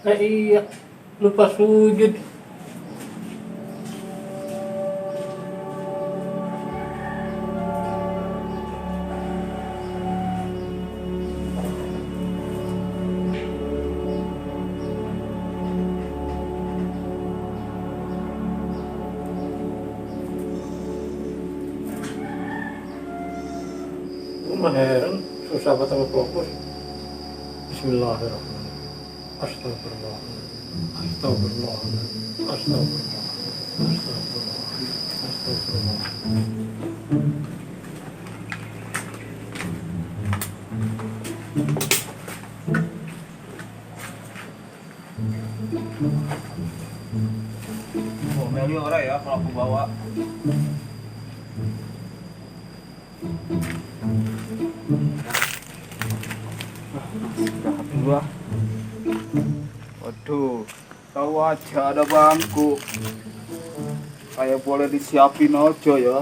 Iya, lupa sujud. Heran, susah banget fokus. Bismillahirrahmanirrahim. Astagfirullahaladzim. Astagfirullahaladzim. Astagfirullahaladzim. Astagfirullahaladzim. Oh, Meli orang ya kalau aku bawa. Dua. Waduh, tahu aja ada bangku. Kayak boleh disiapin aja ya.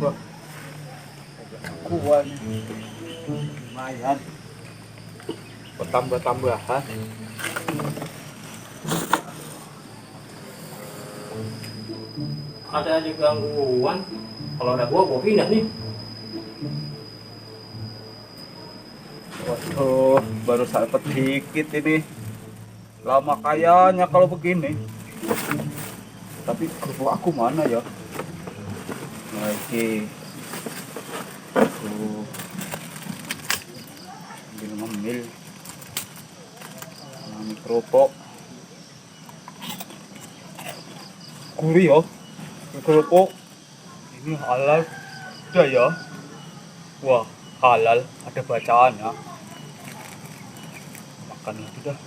Wah, kuat. Lumayan. Bertambah-tambahan. Ada aja gangguan. Kalau ada gua pindah nih. Waduh, baru saya dikit ini. Lama kayaknya kalau begini. Tapi kerupuk aku mana ya? Nah, ini. Ambil ngemil. Ini kerupuk. Gurih ya. Kerupuk. Ini halal. Udah ya. Wah, halal. Ada bacaannya. Makan itu dah.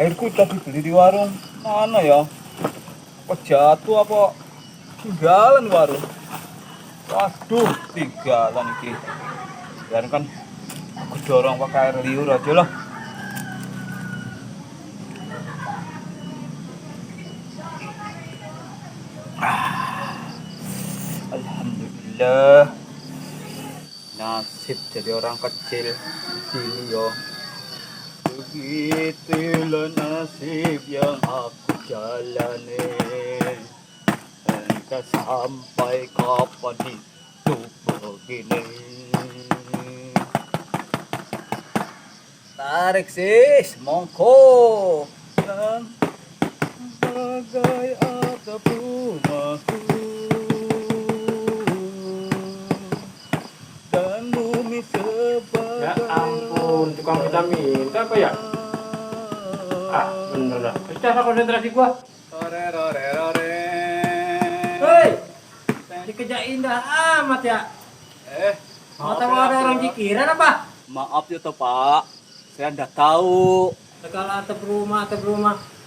Airku tadi beli di warung mana ya? Apa jatuh apa tinggalan di warung? Waduh, tinggalan iki. Dan kan aku dorong pakai air liur aja lah. Alhamdulillah. Nasib jadi orang kecil di sini yo. Begitulah nasib yang aku jalani. Entah sampai kapan hidup begini. Tarik sis, mongko. Dan bagai atap rumahku. Dan bumi sebagai. Ya ampun, tukang vitamin apa ya? Bener dah. Secara konsentrasi gua. Hei, dikejain dah amat ya. Mau tahu ada orang jikiran apa? Maaf ya toh Pak, saya ndak tahu. Segala atap rumah.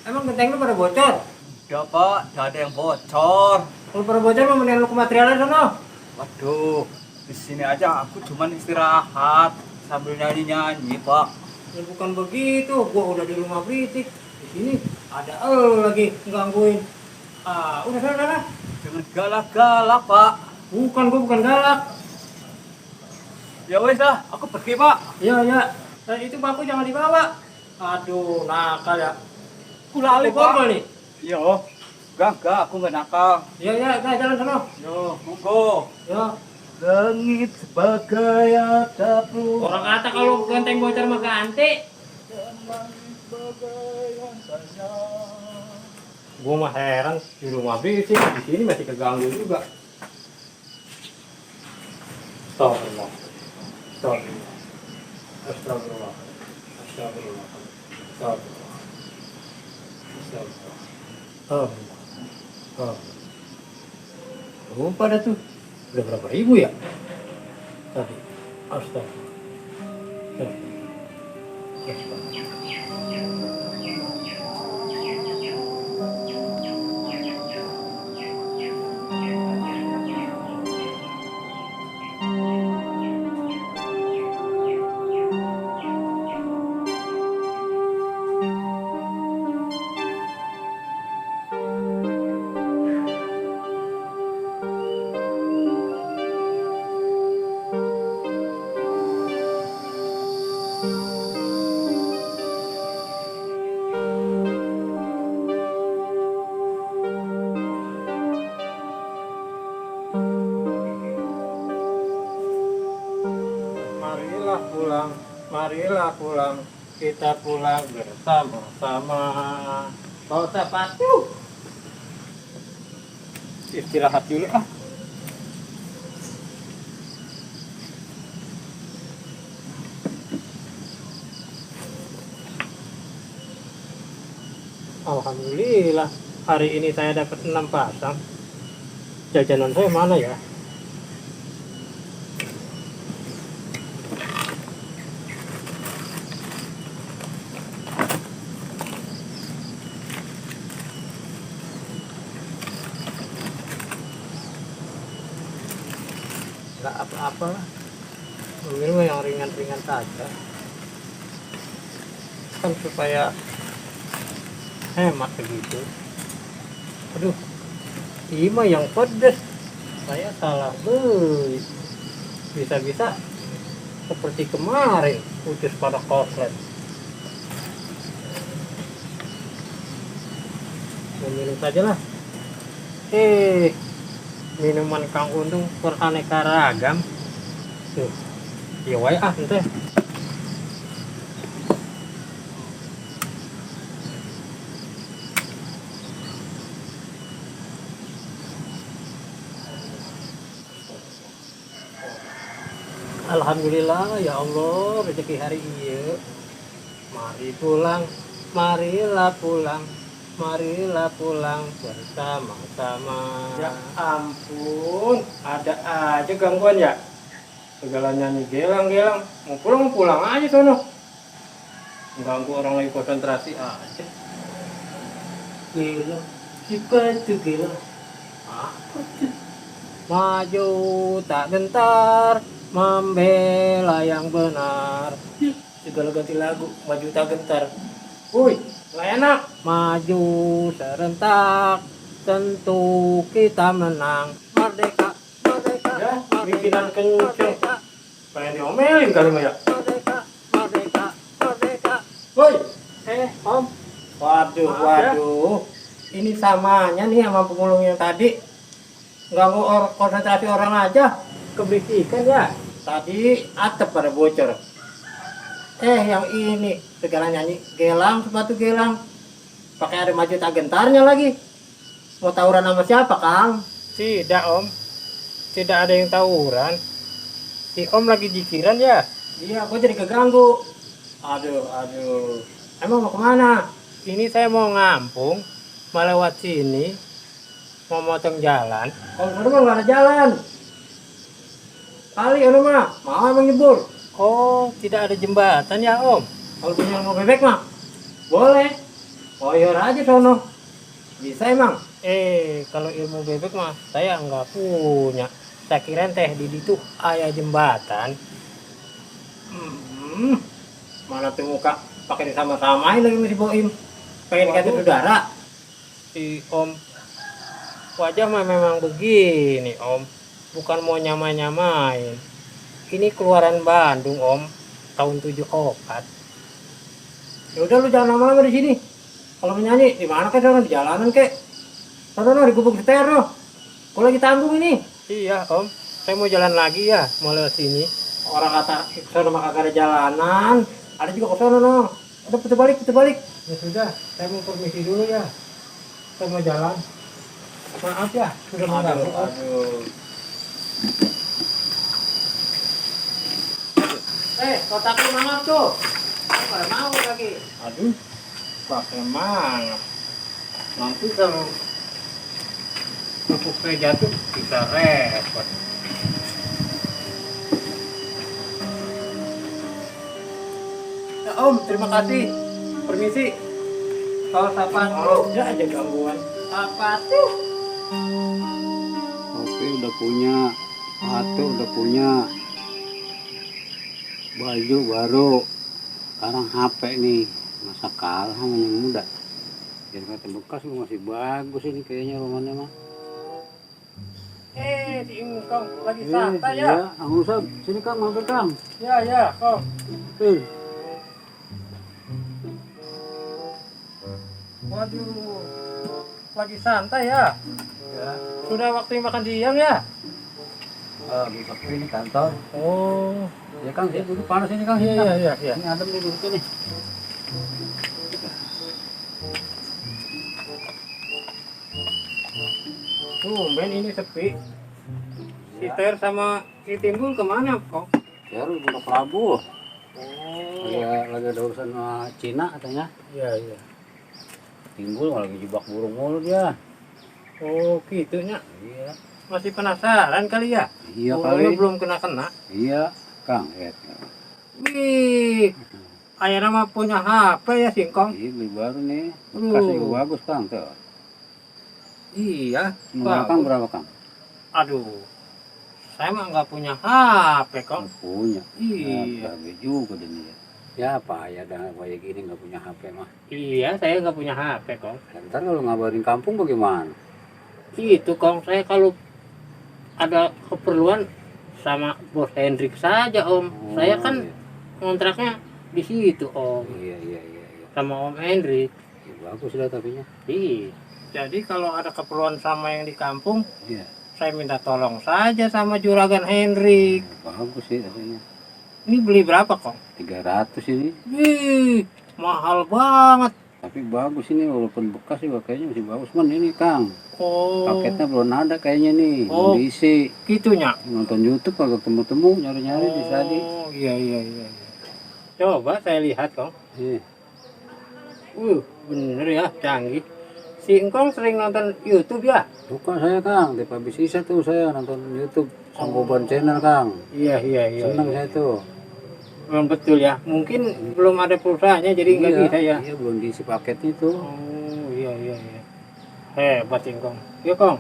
Emang genteng lu pada bocor? Udah Pak, nggak ada yang bocor. Kalau pada bocor mau mendingan lu ke materialnya sono. Waduh, di sini aja aku cuman istirahat sambil nyanyi Pak. Ya bukan begitu, gua udah di rumah berisik. Di sini ada lagi gangguin. Udah sana. Jangan galak-galak Pak. Bukan, gua bukan galak. Ya wes lah, aku pergi Pak. Iya. Dan itu bangku jangan dibawa. Aduh, nakal ya. Kulali Borgol nih. Yo, enggak, aku nggak nakal. Iya, jalan sono. Yo, monggo. Ya. Langit sebagai atap rumah. Orang kata kalau genteng bocor mah ganti. Dan langit sebagai lantainya. Gua mah heran di rumah berisik, di sini masih keganggu juga. Astagfirullah. Pada tuh udah berapa ribu ya tadi? Astagfirullah. Yes, Pak. Marilah pulang, marilah pulang, kita pulang bersama-sama. Bawa sepatu. Istirahat dulu ah. Alhamdulillah, hari ini saya dapat 6 pasang. Jajanan saya mana ya? Nggak apa-apa lah. Ambil yang ringan-ringan saja. Kan supaya hemat begitu. Aduh, ini mah yang pedes. Saya salah beli. Bisa-bisa seperti kemarin putus pada koslet. Minum saja lah. Minuman Kang Untung beraneka ragam. Tuh, ya wae ah ente. Alhamdulillah ya Allah rezeki hari ieu. Mari pulang, marilah pulang. Marilah pulang bersama-sama. Ya ampun, ada aja gangguan ya. Segala nyanyi gelang-gelang. Mau pulang aja sono. Ganggu orang lagi konsentrasi aja. Gelang, siapa itu gelang? Apa tuh? Maju tak gentar, membela yang benar. Segala ganti lagu, maju tak gentar. Woi, nggak enak. Maju serentak, tentu kita menang. Merdeka, merdeka, ya, bikinan kenceng. Pengen diomelin kali mah ya. Merdeka, merdeka, merdeka. Woi, Om. Waduh. Ini samanya nih sama pemulung yang tadi. Ganggu konsentrasi orang aja. Keberisikan ya. Tadi atap pada bocor. Yang ini segala nyanyi gelang, sepatu gelang, pakai ada maju tak gentarnya lagi. Mau tawuran sama siapa, Kang? Tidak, Om. Tidak ada yang tawuran. Si Om lagi jikiran ya? Iya, gue jadi keganggu. Aduh. Emang mau kemana? Ini saya mau ngampung, mau lewat sini, mau motong jalan. Kalau sana mah nggak ada jalan. Kali ono mah, mau emang nyebur. Oh, tidak ada jembatan ya Om? Kalau punya ilmu bebek mah, boleh. Koyor aja sono. Bisa emang? Kalau ilmu bebek mah, saya nggak punya. Saya kira teh di situ ayah jembatan. Mana tuh muka pakai disama-samain lagi sama si Boim. Pengen dikasih saudara. Si Om, wajah mah memang begini Om. Bukan mau nyamain. Ini keluaran Bandung Om, tahun 74. Ya udah lu jangan lama-lama di sini. Kalau menyanyi di mana kan di jalanan kek. Sana di gubuk seter no. Gua lagi tanggung ini. Iya Om, saya mau jalan lagi ya, mau lewat sini. Orang kata sana mah kagak ada jalanan. Ada juga ke sana no. Ada putar balik. Ya sudah, saya mau permisi dulu ya. Saya mau jalan. Maaf ya, sudah mengganggu. Aduh. Kotakku mana tuh? Pada mau lagi. Aduh, pakai mana? Nanti kalau pupuknya jatuh, kita repot. Ya Om, terima kasih. Permisi. Kalau siapa? Oh, ya aja gangguan. Apa tuh? Kopi udah punya, sepatu udah punya, baju baru, sekarang HP nih, masa kalah sama yang muda. Jadi kata bekas lu masih bagus ini kayaknya rumahnya mah. Si Ingkong lagi santai ya? Iya, Kang Usab, sini Kang, mampir Kang. Ya, Kong. Waduh, lagi santai ya? Ya, Sudah waktunya makan siang ya? besok ini kantor. Oh, Ya Kang, sini duduk panas ini Kang. Sini, Kang. iya. Ini adem nih duduk ini. Tumben ini sepi. Si Ter sama si Timbul kemana, Kong? Ya, lu udah Prabu. Oh, Lagi ada urusan sama Cina katanya. iya. Timbul lagi jebak burung mulu dia. Oh, gitunya. Iya. Masih penasaran kali ya? Iya Burungnya kali. belum kena-kena. Iya, Kang. Ya. Wih, ayah mah punya HP ya, Singkong? Iya, beli baru nih. Bekasnya juga bagus, Kang. Tuh. Iya, Nomor Kang berapa, Kang? Aduh, saya mah nggak punya HP, Kong. Nggak punya. Iya. Nah, juga deh nih. Ya, apa ya dan kayak gini nggak punya HP mah. Iya, saya nggak punya HP, Kong. Ntar kalau ngabarin kampung bagaimana? Itu, Kong, saya kalau ada keperluan sama Bos Hendrik saja, Om. Oh, Saya kan iya. kontraknya di situ, Om. Iya. Sama Om Hendrik. Ya, bagus lah tapinya. Iya. Jadi kalau ada keperluan sama yang di kampung, Iya. saya minta tolong saja sama Juragan Hendrik. Bagus sih rasanya. Ini beli berapa, Kong? 300 ini. Wih, mahal banget. Tapi bagus ini walaupun bekas juga kayaknya masih bagus. Man ini Kang. Oh, Paketnya belum ada kayaknya nih. Oh. Belum diisi. gitunya. Nonton YouTube agak temu-temu nyari-nyari di tadi. Oh, iya. Coba saya lihat, Kong. Iya. Bener ya, canggih. Si Engkong sering nonton YouTube ya? Bukan saya Kang, tiap habis isa tuh saya nonton YouTube Sanggoban Channel Kang. Iya. Seneng saya tuh. Memang betul ya. Mungkin belum ada pulsanya jadi nggak Iya, bisa ya. Iya belum diisi paketnya tuh. Oh, iya. Hebat Engkong. Ya, Kong.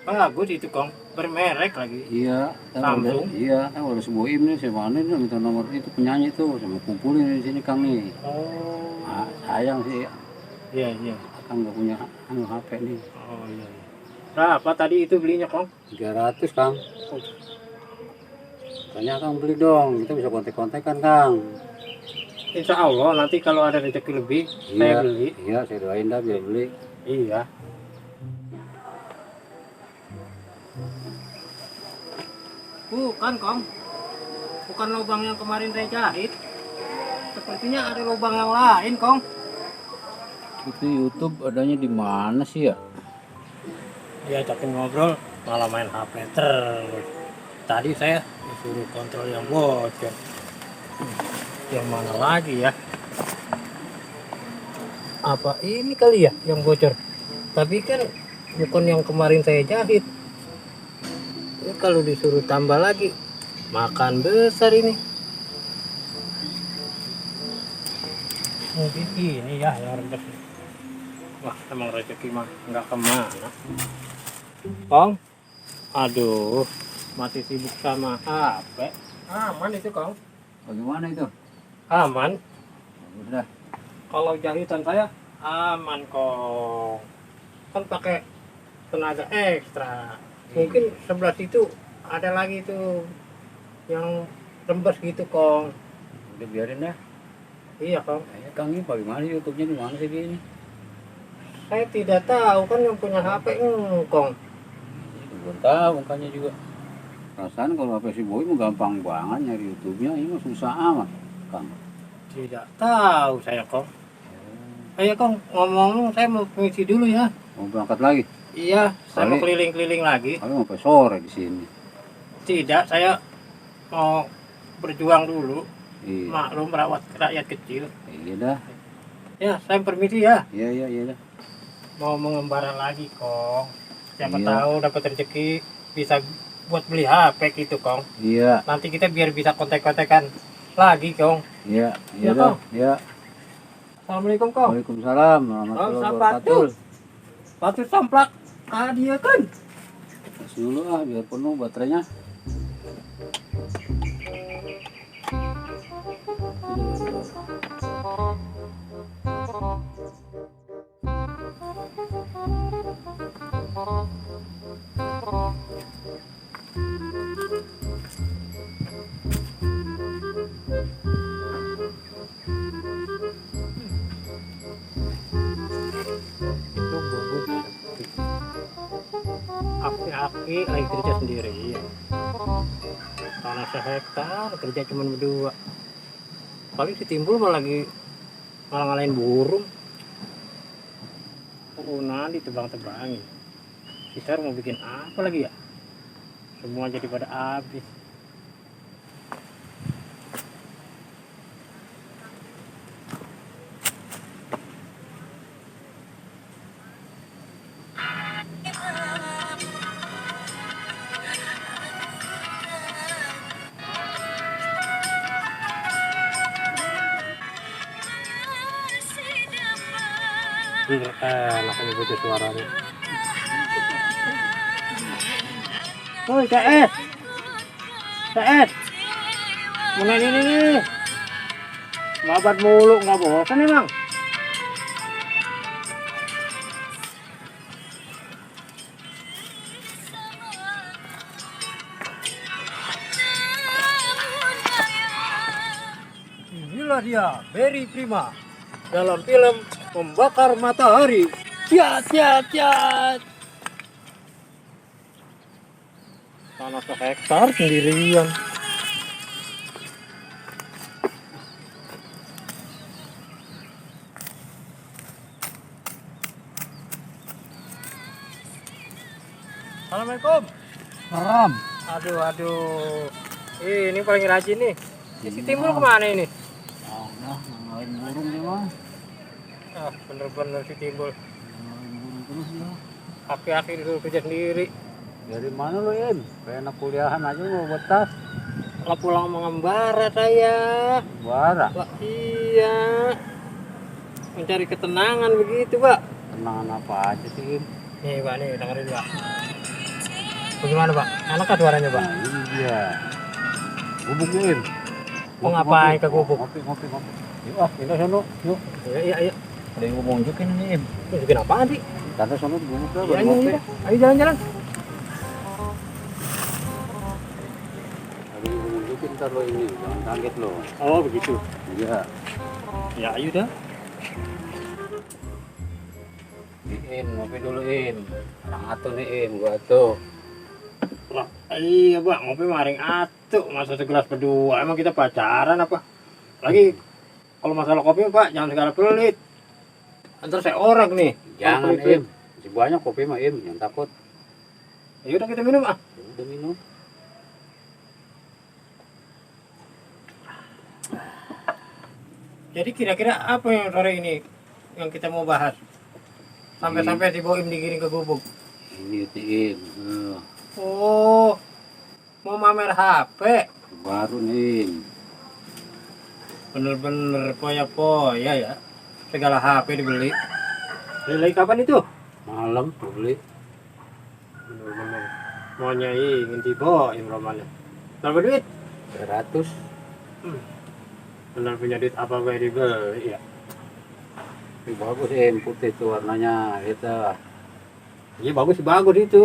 Bagus itu, Kong. Bermerek lagi. Iya, Samsung? Iya, kan udah sebuah ini saya mana nih minta nomor itu penyanyi tuh sama kumpulin di sini Kang nih. Oh, Nah, sayang sih iya. Kang nggak punya HP nih. Oh, iya. Berapa tadi itu belinya, Kong? 300 Kang. Tanya Kang beli dong, kita bisa kontak-kontakan Kang. Insya Allah nanti kalau ada rezeki lebih, saya beli. Iya, saya doain dah biar beli. Iya. Bukan, Kong. Bukan lubang yang kemarin saya jahit. Sepertinya ada lubang yang lain, Kong. Itu YouTube adanya di mana sih ya? Diajakin ngobrol, malah main HP terus. Tadi saya disuruh kontrol yang bocor. Yang mana lagi ya? Apa ini kali ya yang bocor? Tapi kan bukan yang kemarin saya jahit. Ini kalau disuruh tambah lagi, makan besar ini. Mungkin ini ya yang rembes. Wah, emang rezeki mah nggak kemana. Kong, aduh, masih sibuk sama HP. Aman itu, Kong. Bagaimana itu? Aman. Bagus dah. Kalau jahitan saya aman, Kong. Kan pakai tenaga ekstra. Mungkin sebelah situ ada lagi tuh yang rembes gitu, Kong. Udah biarin dah. Iya, Kong. Kayaknya Kang ini bagaimana YouTube-nya di mana sih dia ini? Saya tidak tahu kan yang punya HP Kong. Belum tahu makanya juga. Perasaan kalau HP si Boy mah gampang banget nyari YouTube-nya, ini mah susah amat, Kang. Tidak tahu saya, Kong. Ayo, Kong, ngomong-ngomong saya mau permisi dulu ya. Mau berangkat lagi? Iya, saya mau Balik. keliling-keliling lagi. Kami mau sampai sore di sini. Tidak, saya mau berjuang dulu. Iya. Maklum merawat rakyat kecil. Iya dah. Ya, saya permisi ya. Iya dah. Mau mengembara lagi, Kong. Siapa Iya. tahu dapat rezeki bisa buat beli HP gitu, Kong. Iya. Nanti kita biar bisa kontak-kontakan. Lagi Kong. Iya, Iya, iya dah. Kong. Iya. Assalamualaikum Kong. Waalaikumsalam warahmatullahi wabarakatuh. Sepatu samplak. Dia kan. Kasih dulu ah biar penuh baterainya. Itu bubut. Aki-aki lagi kerja sendiri. Tanah sehektar kerja cuma berdua. Paling si Timbul malah lagi malah ngalahin burung. Nanti tebang-tebangin. Kita mau bikin apa lagi ya? Semua jadi pada habis. Enak butuh suaranya. Woi KS, KS, mana ini nih? Babat mulu nggak bosan emang? Inilah dia, Berry Prima dalam film Membakar Matahari. Ciat, ciat, ciat. Tanah sehektar sendirian. Assalamualaikum. Haram. Aduh, aduh. Ini paling rajin nih. Si Timbul kemana ini? Ah, dah ngalahin burung dia mah. Ah, bener-bener si Timbul. Ngalahin burung terus dah. Aki-aki disuruh kerja sendiri. Dari mana lo Im? Kayak anak kuliahan aja mau betas. Kalau pulang mengembara saya. Bara. Pak, iya. Mencari ketenangan begitu, Pak. Tenangan apa aja sih Im? Nih, Pak, nih dengerin, Pak. Bagaimana, Pak? Enak kan suaranya, Pak? Nah, ini dia. Gubuk ya Im. Mau ngapain ke gubuk? Ngopi, ngopi, ngopi. Yuk ah, kita sono. Yuk. Iya, iya, iya. Ada yang mau nunjukin ini Im. Tunjukin apaan sih? Tante sono di gubuk lah. Iya, baru iya, ngopi. iya. Ayo jalan-jalan. Ada yang mau nunjukin ntar lo ini. Jangan kaget lo. Oh, begitu. Iya. Ya, ayo dah. Im, ngopi dulu Im. Orang atuh nih Im, gua atuh. Lah, iya, Pak. Ngopi maring atuh. Masa segelas berdua. Emang kita pacaran apa? Lagi kalau masalah kopi, Pak, jangan segala pelit. Antar saya orang nih. Jangan pelit-pelit. Im. Masih banyak kopi mah Im, jangan takut. Ya udah kita minum ah. Udah minum. Jadi kira-kira apa yang sore ini yang kita mau bahas? Sampai-sampai si Boim digiring ke gubuk. Ini Im. Oh, mau mamer HP. Baru nih Im. Bener-bener poya-poya ya. Segala HP dibeli. Beli kapan itu? Malam beli. Bener-bener maunya ingin diboim romannya. Berapa duit? 100. Bener punya duit apa gue dibeli ya? Ini bagus Im, putih tuh warnanya itu. Iya bagus itu.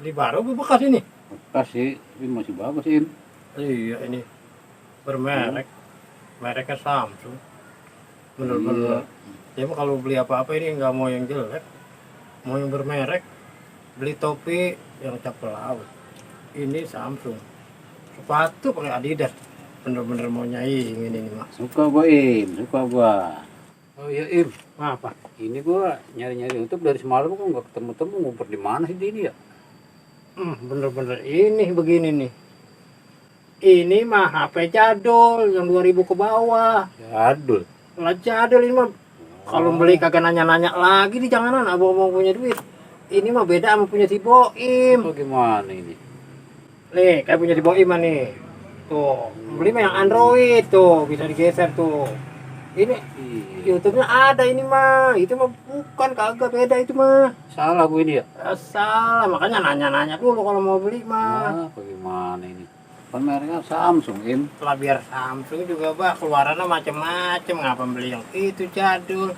Beli baru gue bekas ini. Bekas sih, tapi masih bagus Im. Iya ini bermerek. Mereknya Samsung. Bener-bener. Ya mah kalau beli apa-apa ini nggak mau yang jelek, mau yang bermerek. Beli topi yang cap laut. Ini Samsung. Sepatu pakai Adidas. Bener-bener mau ingin ini mah. Suka gua Im, suka gua. Oh iya Im, Apa? ini gua nyari-nyari YouTube dari semalam kok nggak ketemu-temu, ngumpet di mana sih dia? Bener-bener ini begini nih. Ini mah HP jadul yang 2000 ke bawah. Jadul. Lah jadul ini mah. Kalau beli kagak nanya-nanya lagi nih janganan abang mau punya duit. Ini mah beda sama punya si Boim. Oh gimana ini? Nih, kayak punya si Boim mah nih. Tuh, beli mah yang Android tuh, bisa digeser tuh. Ini Iya. YouTube-nya ada ini mah. Itu mah bukan, kagak beda itu mah. Salah gue ini ya. Salah, makanya nanya-nanya dulu kalau mau beli mah. Nah, bagaimana ini? Kan mereknya Samsung, Im. Lah biar Samsung juga bah keluarannya macem-macem, ngapa beli yang itu jadul.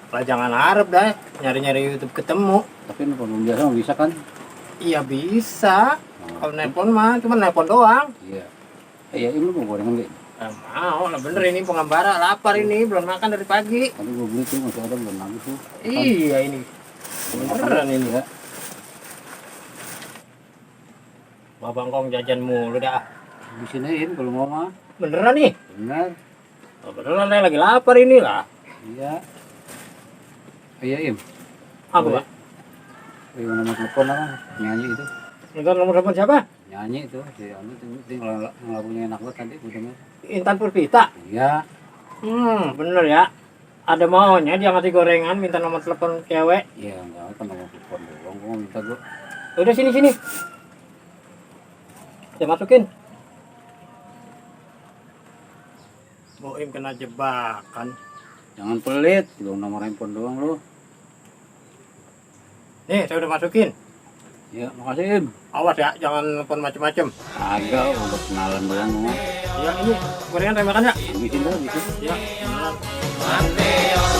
Lah jangan harap dah nyari-nyari YouTube ketemu. Tapi nelfon biasa mah bisa kan? Iya bisa. Oh, Kalau nelpon mah cuma nelpon doang. iya. Iya, Im, lu mau gorengan gak? Mau lah bener ini pengembara lapar ini belum makan dari pagi. Tadi gue beli tuh masih ada belum habis tuh. Iya ini beneran ini. Ya. Babang Kong jajan mulu dah. Habisin aja Im kalau mau mah. Beneran nih. Benar. Oh, beneran saya lagi lapar ini lah. Iya. Iya, Im. Apa pak? Iya, nomor telepon lah, nyanyi itu. Enggak nomor telepon siapa? Nyanyi itu, si Anu tuh, kalau lagunya enak banget tadi gue denger. Intan Purvita. Iya. Bener ya. Ada maunya dia ngasih gorengan minta nomor telepon cewek. Iya, enggak kan nomor telepon doang, gue mau minta gue. Udah sini. Saya masukin. Boim kena jebakan. Jangan pelit, belum nomor handphone doang lu. Nih, saya udah masukin. Ya, makasih Im. Awas ya, jangan telepon macem-macem. Agak, udah kenalan doang lu. Ya ini gorengan saya makan ya. Habisin dah, habisin. Ya, beneran. Manteon,